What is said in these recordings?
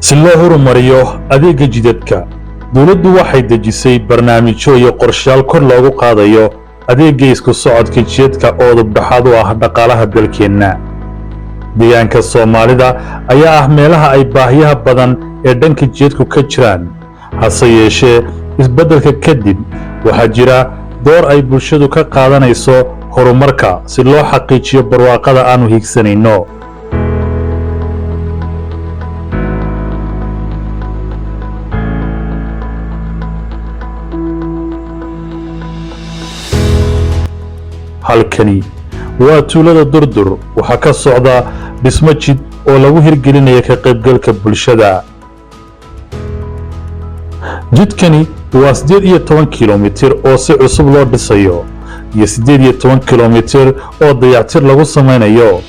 Si loo horumariyo adeegga jidadka, dowladdu waxay dejisay barnaamijyo iyo qorshayaal kor loogu qaadayo adeegga isku socodka jidadka oo dubdhaxaad u ah dhaqaalaha dalkeenna. Deegaanka Soomaalida ayaa ah meelaha ay baahiyaha badan ee dhanka jidadku ka jiraan. Hase yeeshee, isbeddelka kadib waxaa jira door ay bulshadu ka qaadanayso horumarka si loo xaqiijiyo barwaaqada aanu hiigsanayno. Halkani waa tuulada Durdur. Waxaa ka socda dhismo jid oo lagu hirgelinaya ka qaybgalka bulshada. Jidkani waa 18 kilomitir oo si cusub loo dhisayo iyo 18 kilomitir oo dayactir lagu samaynayo.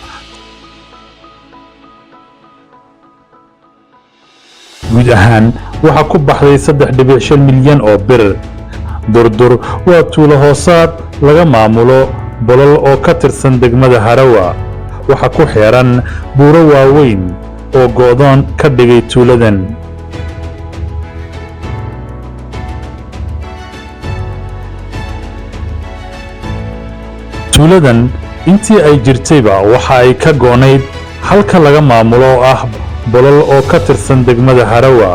Guud ahaan waxaa ku baxday 3.5 milyan oo bir. Durdur waa tuulo hoosaad laga maamulo Bolol oo ka tirsan degmada Harawa. Waxaa ku xeeran buuro waaweyn oo go'doon ka dhigay tuuladan. Tuuladan intii ay jirtayba waxa ay ka go'nayd halka laga maamulo oo ah Bolol oo ka tirsan degmada Harawa.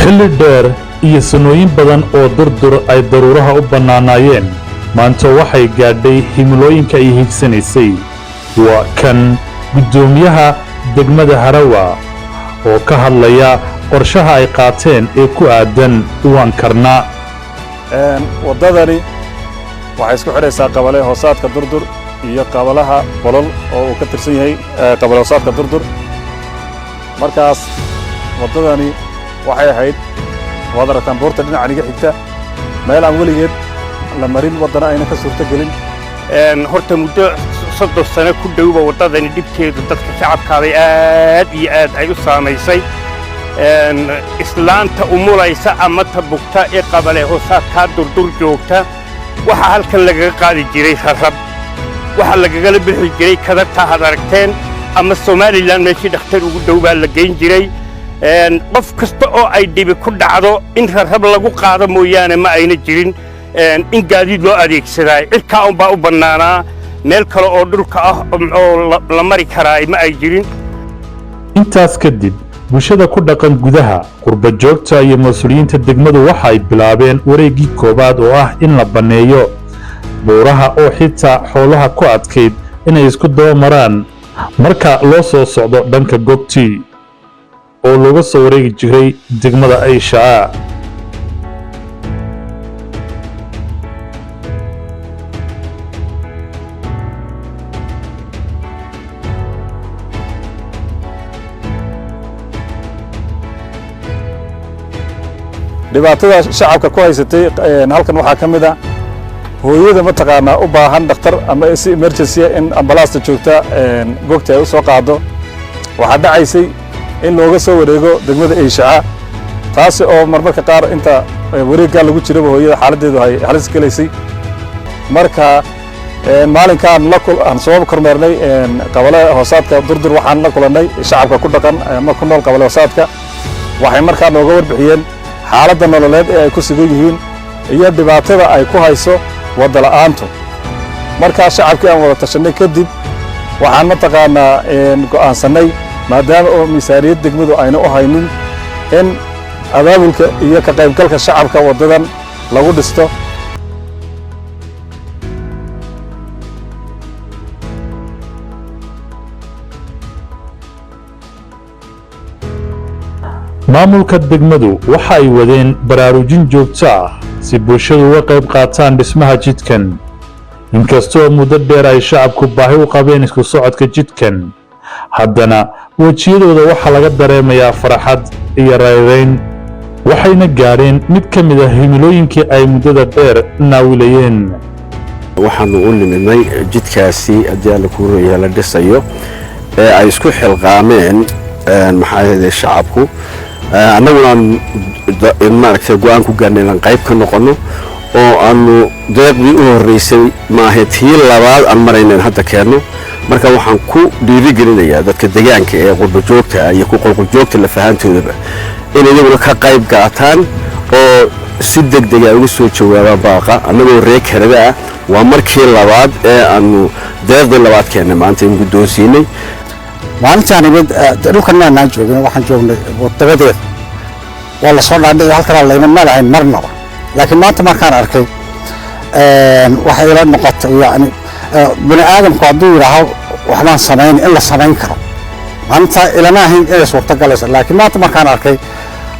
Xilli dheer iyo sanooyin badan oo Durdur ay daruuraha u bannaanaayeen, maanta waxay gaadhay himilooyinka ay hiigsanaysay. Waa kan guddoomiyaha degmada Harawa oo ka hadlaya qorshaha ay qaateen ee ku aadan "Waan karnaa". Waddadani waxay isku xidhaysaa qabale hoosaadka Durdur iyo qabalaha Bolol oo uu ka tirsan yahay qabale hoosaadka Durdur. Markaas waddadani waxay ahayd, waad aragtaan buurta dhinacan iga xigta, meel aan weligeed la marin, waddana ayna ka suurto gelin. Horta muddo 30 sano ku dhowba waddadani dhibteedu dadka shacabkaabay aad iyo aad ay u saamaysay. Islaanta umulaysa ama ta bugta ee qabale hoosaadkaa Durdur joogta, waxaa halkan lagaga qaadi jiray rarab, waxaa lagagala bixi jiray kadartaa had aragteen, ama Somaliland meeshii dhakhtar ugu dhow baa la geyn jiray. Qof kasta oo ay dhibi ku dhacdo in rarab lagu qaado mooyaane ma ayna jirin in gaadiid loo adeegsadaa. Cirkaa unbaa u bannaanaa, meel kale oo dhulka ah oo la mari karaa ma ay jirin. Intaas kadib, bulshada ku dhaqan gudaha, qurba joogta iyo mas-uuliyiinta degmadu waxa ay bilaabeen wareeggii koowaad oo ah in la banneeyo buuraha oo xitaa xoolaha ku adkayd inay isku daba maraan marka loo soo socdo dhanka Gogtii oo looga soo wareegi jiray degmada Ayshaa. Dhibaatada shacabka ku haysatay halkan waxaa ka mid a hooyada mataqaanaa u baahan dhakhtar ama si emergency in ambalaasta joogta Gogta ay u soo qaado. Waxaa dhacaysay in looga soo wareego degmada Eyshaca, taasi oo marmarka qaar inta wareeggaa lagu jiraba hooyada xaaladdeedu ay halis gelaysay. Marka maalinkaan la aan soo kormeernay qabale hoosaadka Durdur, waxaan la kulannay shacabka ku dhaqan ama ku nool qabale hoosaadka. Waxay markaa nooga warbixiyeen xaaladda nololeed ee ay ku sugan yihiin iyo dhibaatada ay ku hayso wadda la'aantu. Markaa shacabkii aan wada tashanay kadib, waxaan mataqaanaa go'aansannay, maadaama oo miisaaniyad degmadu ayna u haynin, in abaabulka iyo ka qaybgalka shacabka waddadan lagu dhisto. Maamulka degmadu waxa ay wadeen baraarujin joogto ah si bulshadu uga qayb qaataan dhismaha jidkan. Inkastoo muddo dheer ay shacabku baahi u qabeen isku socodka jidkan, haddana wejiyadooda waxaa laga dareemayaa farxad iyo rayrayn, waxayna gaadheen mid ka mid ah himilooyinkii ay muddada dheer naawilayeen. Waxaanu u nimidnay jidkaasi, haddii Alla kuu royaha, la dhisayo ee ay isku xilqaameen, maxaa ahayde, shacabku, annaguna aan maaragtay go'aan ku gaarnay inaan qayb ka noqonno. Oo aanu deeqdii u horreysay maahe, tii labaad aan maraynan hadda keenno. Marka waxaan ku dhiirigelinayaa dadka degaanka ee qurbajoogta iyo ku qolqoljoogta lafahaantoodaba in iyaguna ka qayb qaataan oo si deg dega uga soo jawaabaan baaqa. Annagoo reer Kanada ah, waa markii labaad ee aanu deeqdii labaad keennay maanta in guddoonsiinay. Maalintaan imid dhulkan maanaan joogin, waxaan joognay dabadeed. Waa lasoo dhaandhigay, halkanaa layma ma lahayn marnaba. Laakiin maanta markaan arkay, waxay ila noqotay, yani, bani aadamku hadduu yidhaaho waxbaan samayn, in la samayn karo. Maalinta ilama ahayn inay suurto galayso, laakiin maanta markaan arkay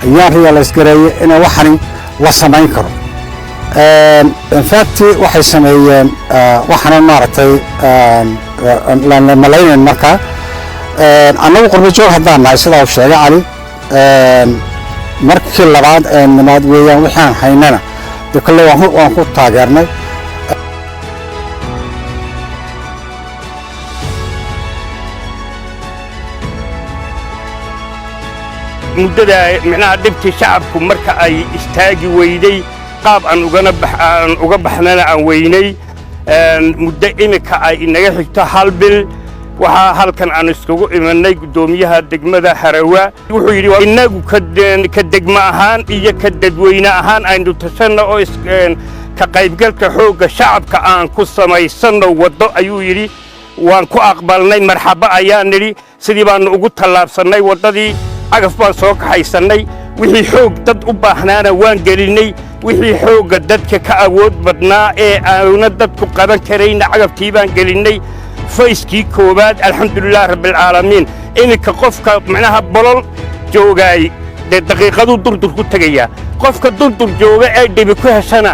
ayaan realize gareeyey in waxani la samayn karo. In fact, waxay sameeyeen waxaana maaragtay la malaynayn. Markaa annagu qurbo joog haddaan nahay, sidaa uu sheegay Cali, markii labaad ee nimaad weeyaan. Waxaan haynana dee kolle waan ku taageernay. Muddada micnaha dhibtii shacabku marka ay istaagi weyday, qaab aan ugana aan uga baxnana aan weynay, muddo iminka ay inaga xigto hal bil, waxaa halkan aan iskugu imanay guddoomiyaha degmada Harawa. Wuxuu yidhi, innagu ka degmo ahaan iyo ka dadweyne ahaan aynu tashanno oo ka qaybgalka xoogga shacabka aan ku samaysanno waddo, ayuu yidhi. Waan ku aqbalnay, marxabo ayaan nidhi. Sidii baannu ugu tallaabsannay waddadii. Cagaf baan soo kaxaysannay, wixii xoog dad u baahnaana waan gelinnay, wixii xoogga dadka ka awood badnaa ee aana dadku qaban karayna cagaftii baan gelinnay. Phase-kii koowaad, alxamdulilah rabbilcaalamiin, iminka qofka macnaha Bolol joogaay dee daqiiqaduu Durdur ku tegayaa. Qofka Durdur jooga ee dhibi ku heshana,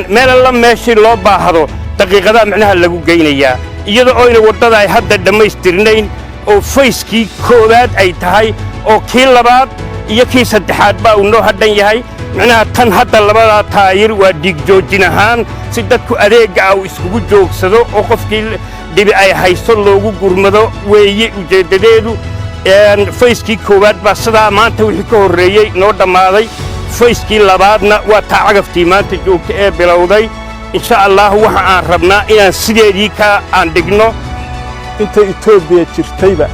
meel alla meeshii loo baahdo daqiiqadaa macnaha lagu geynayaa, iyadoo oyna waddada ay hadda dhammaystirnayn oo phase-kii koowaad ay tahay oo kii labaad iyo kii saddexaad baa uu noo hadhan yahay. Macnaha tan hadda labadaa taayir waa dhiig joojin ahaan, si dadku adeegga ah uu iskugu joogsado oo qofkii dhibi ay haysto loogu gurmado weeye ujeeddadeedu. Phase-kii koowaad baa sidaa maanta wixii ka horreeyey noo dhammaaday. Phase-kii labaadna waa taa cagaftii maanta joogta ee bilowday. Insha Allahu waxa aan rabnaa inaan sideedii ka aan dhigno. Inta Etoobiya jirtayba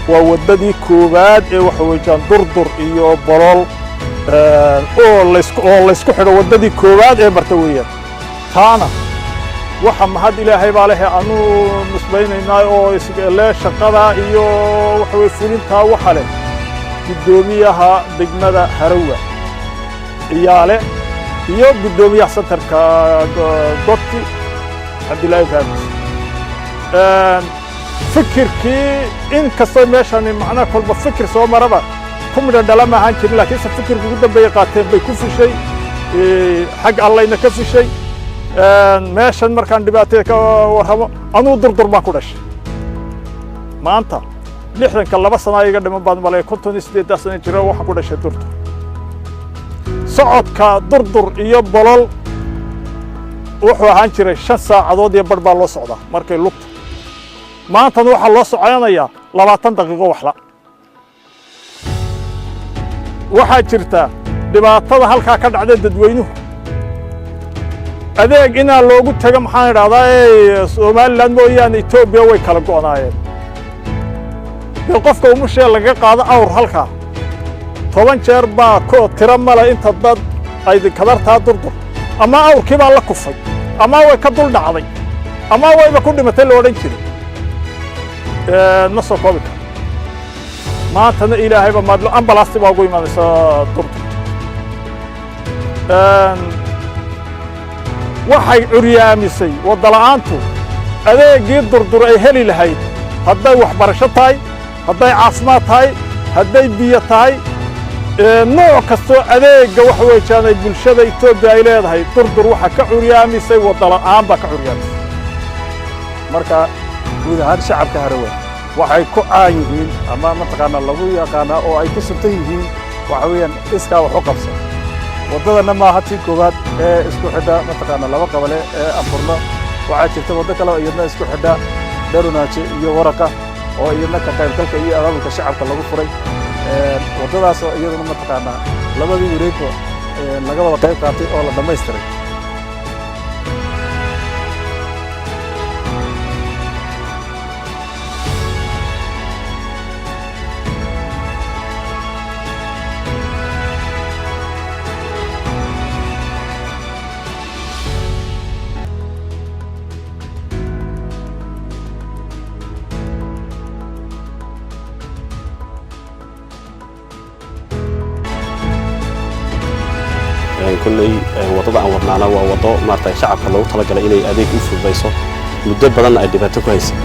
waa waddadii koowaad ee waxa weeyaan Durdur iyo Bolol oo laysku xidho, waddadii koowaad ee marta weeyaan. Taana waxa mahad Ilaahay baa lehe anuu nusbaynaynaa oo le shaqada iyo waxa weye fulintaa waxa leh guddoomiyaha degmada Harawa Iyaale iyo guddoomiyaha centre-ka Goti, Cabdillaahi Ibraahim. Fikirkii, in kastoo meeshani macnaha kolba fikir soo maraba ku midho dhala ma ahaan jirin, laakiinse fikirka ugu dambeeyay qaateen bay ku fushay, xag Allayna ka fushay. Meeshan markaan dhibaatada ka warramo, anuu Durdur baan ku dhashay. Maanta 62 sana iga dhiman baan malaya, 58-daa sana jira. Waxaan ku dhashay Durdur. Socodka Durdur iyo Bolol wuxuu ahaan jiray 5 saacadood iyo badh baa loo socdaa markay lugta. Maantana waxaa loo soconayaa 20 daqiiqo. Waxla waxaa jirta dhibaatada halkaa ka dhacda, dadweynuhu adeeg inaa loogu tago, maxaan idhahdaa, Somaliland mooyaane Etoobiya way kala go'naayeen. Dee qofka umushee lagaga qaado awr halkaa 10 jeer baa ko tiro male inta dad ay kadartaa Durdur ama awrkii baa la kufay ama way ka dul dhacday ama wayba ku dhimatay la odhan jiray, ma soo koobi karo. Maantana Ilaahayba maadlo, ambalaasti baa ugu imanaysa Durdur. Waxay curyaamisay waddala'aantu adeegii Durdur ay heli lahayd, hadday waxbarasho tahay, hadday caafimaad tahay, hadday biyo tahay, nooc kastoo adeegga waxa weejaanay bulshada Etoobiya ay leedahay. Durdur waxaa ka curyaamisay waddala'aan baa ka curyaamisay. Marka guud ahaan shacabka Harawa waxay ku caan yihiin ama mataqaanaa lagu yaqaanaa oo ay ku suntan yihiin waxa weeyaan iskaa wax u qabso. Waddadana maaha tii koowaad ee isku xidha mataqaanaa laba qabale ee Anfurno. Waxaa jirta waddo kale oo iyadna isku xidha Dharunaaje iyo Waraqa oo iyadna ka qaybgalka iyo abaabulka shacabka lagu furay. Waddadaas oo iyaduna mataqaanaa labadii wareegba laga wada qayb qaatay oo la dhammaystiray. Waddada aan wadnaana waa waddo maaragtay shacabka loogu talagalay inay adeeg u fududayso, muddo badanna ay dhibaato ku haysay.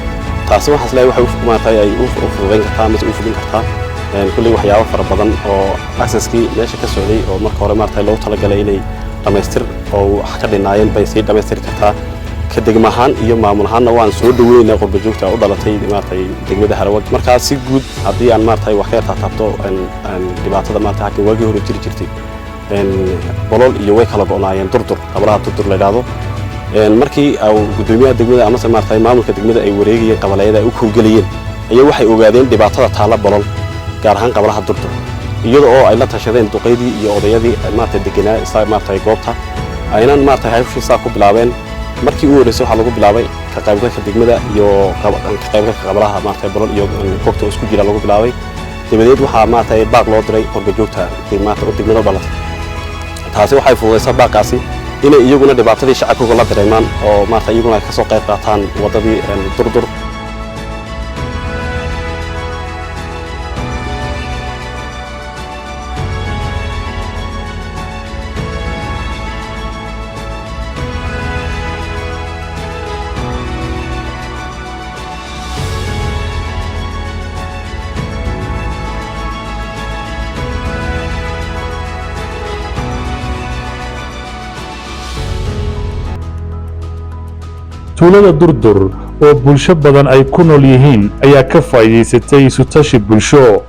Taasi waxaas leeyahay waxay maaragtay ay u fududayn kartaa mise u fudin kartaa kulley waxyaabo fara badan oo accesskii meesha ka socday oo marka hore maaragtay loogu talagalay inay dhammaystir oo wax ka dhinaayeen bay sii dhammaystiri kartaa. Ka degmo ahaan iyo maamul ahaanna waan soo dhaweynaa qurba joogta u dhalatay maaragtay degmada Harawa. Markaa si guud haddii aan maaragtay wax ka taataabto, dhibaatada maaragtay halkan waagii hore jiri jirtay, Bolol iyo way kala go'naayeen Durdur, qabalaha Durdur la yidhaahdo. Markii guddoomiyaha degmada amase maaragtay maamulka degmada ay wareegayeen, qabaleeyada ay u kowgelayeen, ayaa waxay ogaadeen dhibaatada taalla Bolol, gaar ahaan qabalaha Durdur, iyada oo ay la tashadeen duqeydii iyo odayadii maaragtay degenaa isa maaragtay goobta aynan maaragtay hawshiisaa ku bilaabeen. Markii ugu horreysay waxaa lagu bilaabay ka qaybgalka degmada iyo ka qaybgalka qabalaha maaragtay Bolol iyo Goobta oo isku jira lagu bilaabay. Dabadeed waxaa maaragtay baaq loo diray qurba joogta degmada u dhalatay. Taasi waxay fududaysaa baaqaasi inay iyaguna dhibaatadii shacabkooga la dareemaan oo maaragtay iyaguna ay ka soo qayb qaataan waddadii Durdur. Tuulada Durdur oo bulsho badan ay ku nool yihiin ayaa ka faa'iidaysatay isutashi bulsho.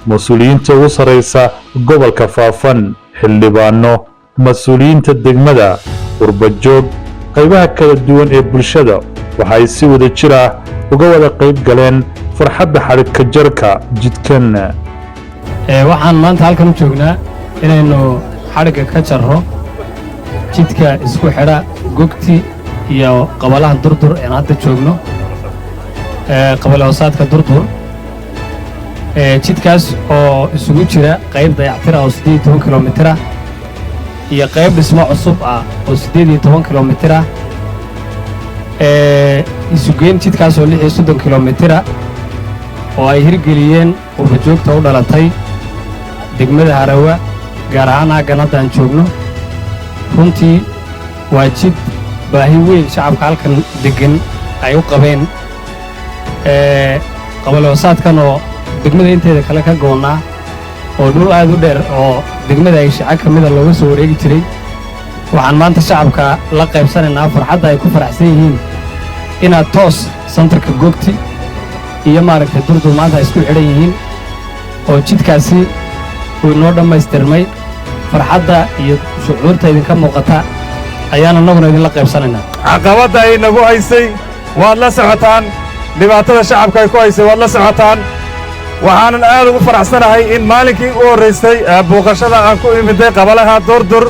Mas-uuliyiinta ugu sarraysa gobolka Faafan, xildhibaano, mas-uuliyiinta degmada, qurbajoog, qaybaha kala duwan ee bulshada waxa ay si wada jir ah uga wada qayb galeen farxadda xadhigka jarka jidkan. Waxaan maanta halkan u joognaa inaynu xadhigga ka jarro jidka isku xidha Gogti iyo qabalaha Durdur een hadda joogno, qabale hoosaadka Durdur. Jidkaas oo isugu jira qayb dayactir ah oo 18 kilomitir ah iyo qayb dhismo cusub ah oo 18 kilomitir ah, isugeyn jidkaas oo 36 kilomitir ah oo ay hirgeliyeen qurbajoogta u dhalatay degmada Harawa, gaar ahaan aaggan hadda aan joogno. Runtii waa jid baahi weyn shacabka halkan deggan ay u qabeen, qabale hoosaadkan oo degmada inteeda kale ka goonnaa oo dhul aad u dheer oo degmada ay shaca ka mida looga soo wareegi jiray. Waxaan maanta shacabka la qaybsanaynaa farxadda ay ku faraxsan yihiin inaad toos santarka Gogti iyo maaragtay Durdur maanta ay isku xidhan yihiin oo jidkaasi uu inoo dhammaystirmay. Farxadda iyo shucuurta idinka muuqata ayaan annaguna idinla qaybsanaynaa. Caqabadda ay nagu haysay waad la socotaan, dhibaatada shacabka ay ku haysay waad la socotaan. Waxaanan aad ugu faraxsanahay in maalinkii u horraysay booqashada aan ku imiday qabalaha Durdur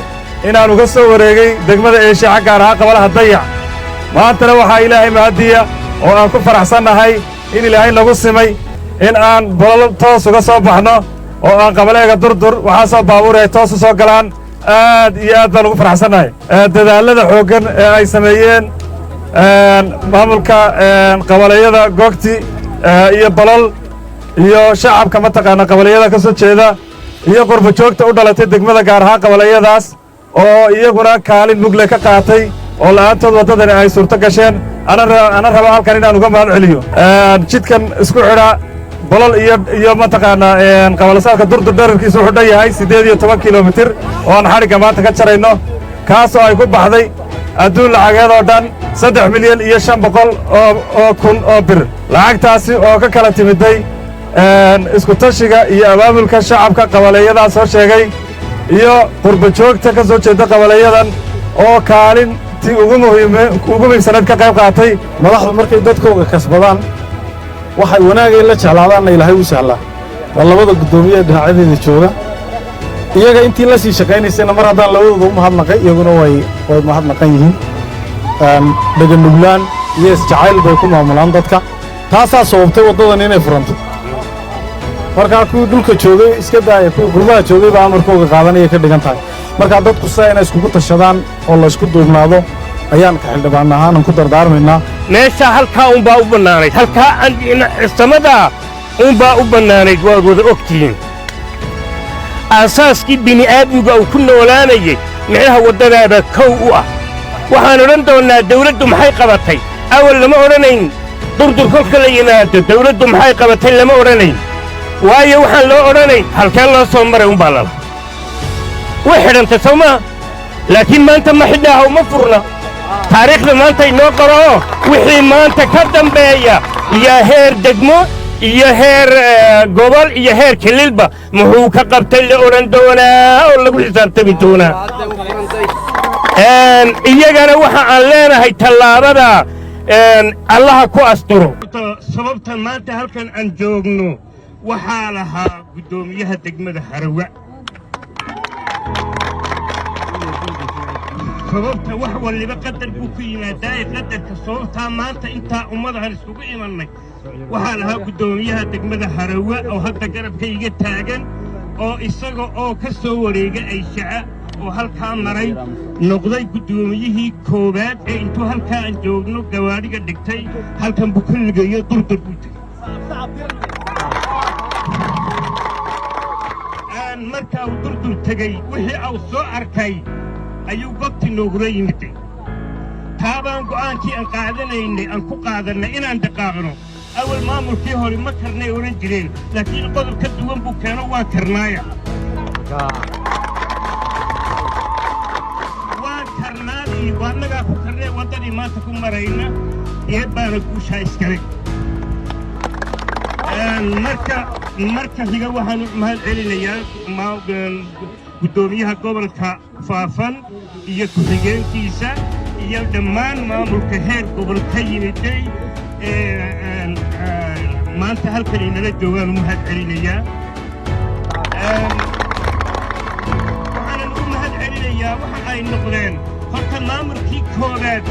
inaan uga soo wareegay degmada Eeshaca, gaar ahaan qabalaha Dayax. Maantana waxaa Ilaahay mahadiya oo aan ku faraxsannahay in Ilaahay nagu simay in aan Bolol toos uga soo baxno oo aan qabaleega Durdur waxaasoo baabuuri ay toos u soo galaan. Aad iyo aad baan ugu faraxsannahay dadaallada xooggan ee ay sameeyeen maamulka qabaleeyada Googti iyo Bolol iyo shacabka mataqaana qabaliyada ka soo jeeda iyo qurba joogta u dhalatay degmada, gaar ahaan qabaliyadaas oo iyaguna kaalin mugle ka qaatay oo la'aantood waddadani ay suurto gasheen. Ana raba halkan inaan uga mahad celiyo. Jidkan isku xidha Bolol iyo mataqaanaa qabalasaadka Durdur dherarkiisu wuxuu dhan yahay 18 kilomitir oo aan xadhigga maanta ka jarayno, kaasoo ay ku baxday adduun lacageed oo dhan 3,500,000 oo bir. Lacagtaasi oo ka kala timiday isku tashiga iyo abaabulka shacabka qabaleeyadaa soo sheegay iyo qurba joogta ka soo jeeda qabaleeyadan oo kaalintii ugu muhiimsanayd ka qayb qaatay. Madaxdu markay dadkooga kasbadaan, waxay wanaagay la jeclaadaanna Ilaahay u sahlaa. Waa labada guddoomiye dhinacyadeeda jooga, iyaga intii la sii shaqaynaysayna mar haddaan labadooda u mahadnaqay, iyaguna way mahadnaqan yihiin. Dheganuglaan iyo isjacayl bay ku maamulaan dadka, taasaa sababtay waddadan inay furanto. Markaa kuwii dhulka joogay iska daaya, kuwii gurmaha joogay baa amarkooga qaadanaya ka dhigan tahay. Markaa dadku sidaa inay iskugu tashadaan oo la isku duubnaado ayaan ka xildhibaan ahaanan ku dardaarmaynaa. Meesha halkaa unbaa u bannaanayd, halkaa samadaa unbaa u bannaanayd, waad wada og tihiin. Aasaaskii bini'aadmiga uu ku noolaanayey Micnaha waddadaaba kow u ah. Waxaan odhan doonnaa dawladdu maxay qabatay. Awal lama odhanayn. Durdur kolka la yimaado, dawladdu maxay qabatay lama odhanayn. Waayo, waxaan loo odhanayn, halkee loo soo maray unbaa lala way xidhantay, soo maa? Laakiin maanta ma xidhaaha, uma furna. Taariikhda maanta inoo qoro oo wixii maanta ka dambeeya iyo heer degmo iyo heer gobol iyo heer kililba muxuu ka qabtay la odhan doonaa oo lagu xisaabtami doonaa. Iyagana waxa aan leenahay, tallaabada Allaha ku asturo. Sababta maanta halkan aan joogno waxaa lahaa guddoomiyaha degmada Harawa. Sababta wax waliba qadar buu ku yimaadaa ee qadarka, sababtaa maanta intaa ummadahan iskugu imannay waxaa lahaa guddoomiyaha degmada Harawa oo hadda garabka iga taagan, oo isaga oo ka soo wareega Ayshaca oo halkaa maray noqday guddoomiyihii koowaad ee intuu halkaa aan joogno gawaadhiga dhigtay, halkan buu ka ligayo, Durdur buu tegey. Markaa uu Durdur tegey, wixii uu soo arkay ayuu goobtii noogula yimiday. Taabaan go'aankii aan qaadanaynay aan ku qaadannay inaan dhaqaaqno. Awal maamulkii hore ma karnay odhan jireen, laakiin qodob ka duwan buu keeno. Waan karnaaya, waan karnaadii, waa annagaa ku karnee waddadii maanta ku marayna. Eeb baana guushaa iskale. Marka xiga waxaan u mahad celinayaa guddoomiyaha gobolka Faafan iyo ku-xigeenkiisa iyo dhammaan maamulka heer gobol ka yimiday ee maanta halkan inala joogaan u mahad celinayaa. Waxaanan u mahad celinayaa waxa ay noqdeen horta maamulkii koowaad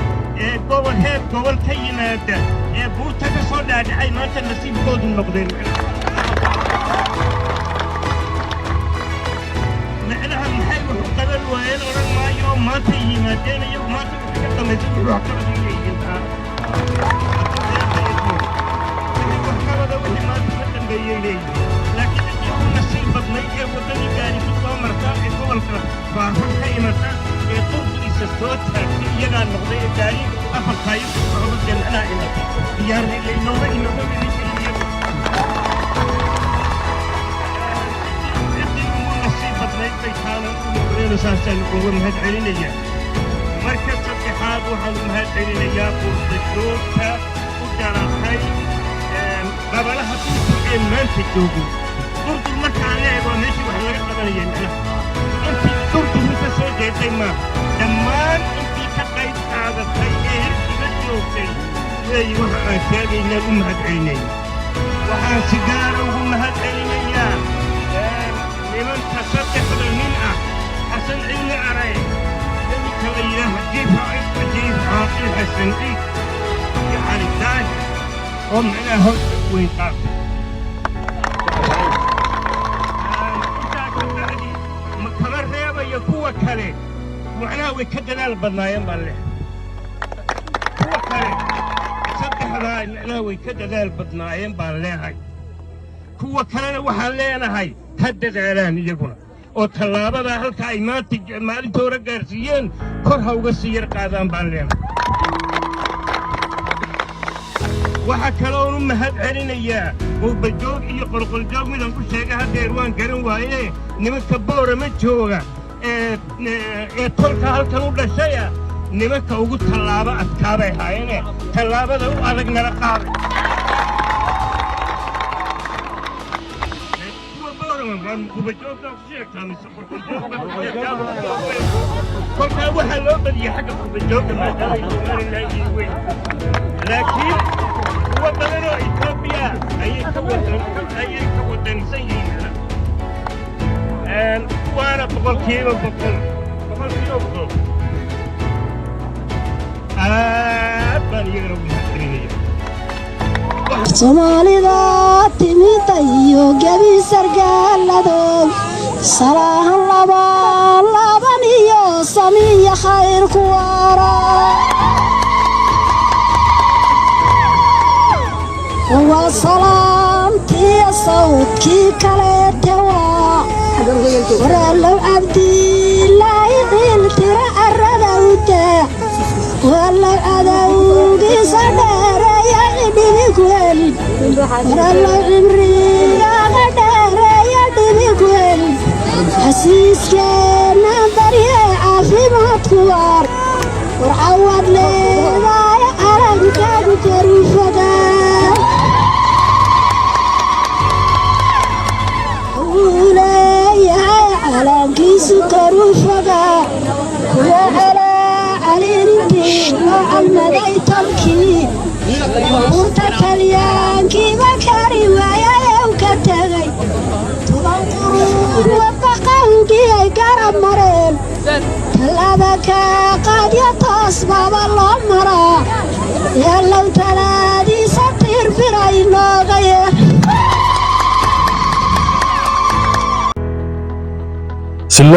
ee gobol, heer gobol ka yimaada ee buurta ka soo dhaadhacay maanta nasiibkoodu noqdeen. Macnaha maxay wax u qaban waayeen odhan maayo oo maanta yimaadeen iyagu maanta wixii ka dambaysa wuxuu wax qabad leeyihiin. Taa wixii wax qabada wixii maanta ka dambeeyey leeyihiin, laakiin intii ugu nasiib badnayd ee waddadii gaari ku soo marta ee gobolka Faafan ka imata ee Durduriisa soo taagtay iyagaa noqday, ee gaari afartaayo ku socdo dee macnaha imatay diyaar inooga iyagu ciddii ugu nasiib badnayd bay taana u noqdeen, saasaan uga mahad celinayaa. Marka saddexaad waxaan u mahad celinayaa qurbajoogta u dhalatay qabalaha Durdur ee maanta joogo. Durdur markaan leeyahay waa meeshii wax laga qabanayay. Macnaha intii Durdurun ka soo jeeday maaha, dhammaan intii ka qayb qaadatay ee hirkiga joogtay weeyi waxa aan sheegaynaan u mahad celinaya. Waxaan si gaara ugu mahad celinayaa nimanka saddexda nin ah, Xasan Cilmi Aray, ninka la yidhaaha Jiif Jiif Caaqil Xasan Ciid iyo Cali Daahir oo macnaha hawsha weyn qaatay. Intaa ka bacdi ma kama reebayo kuwa kale, macnaha way ka dadaal badnaayeen baan leh. Kuwa kale saddexdaa macnaha way ka dadaal badnaayeen baan leehay. Kuwa kalena waxaan leenahay ha dadaalaan iyaguna oo tallaabadaa halka ay maanta maalinta hore gaarsiiyeen kor ha uga sii yar qaadaan baan leenahay. Waxaa kaloon u mahad celinayaa qurbajoog iyo qolqoljoog midaan ku sheegay haddeer waan garan waaye, nimanka Boorama jooga ee tolka halkan u dhashaya, nimanka ugu tallaabo adkaabay haayeene tallaabada u adag nala qaaday. Kuwa Boorama waan qurbajoogtaa ku sheegtaa mise qolqoljoog? Kolkaa waxaa loo badiyey xagga qurbajoogga maadaama Somaliland yihiin weyn, laakiin kuwa badan oo Etoobiya ayay ka wadan ayay ka wadansan yihiin, kuwaana 100%, 100% aad baan iyagana ugu mahadcelinaya. Soomaalida timida iyo gebi sargaaladow salaahan laba laaban iyo samiya khayr ku waara. Waa salaamtiya sawdkii kaleete waa waraalow Cabdilaahi. Ilaahay ciiltira carrada u daa, wallow cadowgiisa dheereeya dhibi ku helin. Warallow cimrigaaga dheereeya dhibi ku helin. Xasiiskeenna barye caafimaadku waar, war cawad leedaay calankaagu karufagaa. Wuu leeyahay calankiisu karufagaa, kuwa calaacalintii loo calmaday tolkii buurta talyaankiiba kari waayay u ka tegay. 10 quruun wadaqawgii ay garab mareen, tallaaba kaa qaadyo toos baaba loo maraa. Yallow talaadiisa tiirbiray nooga yeel. Si loo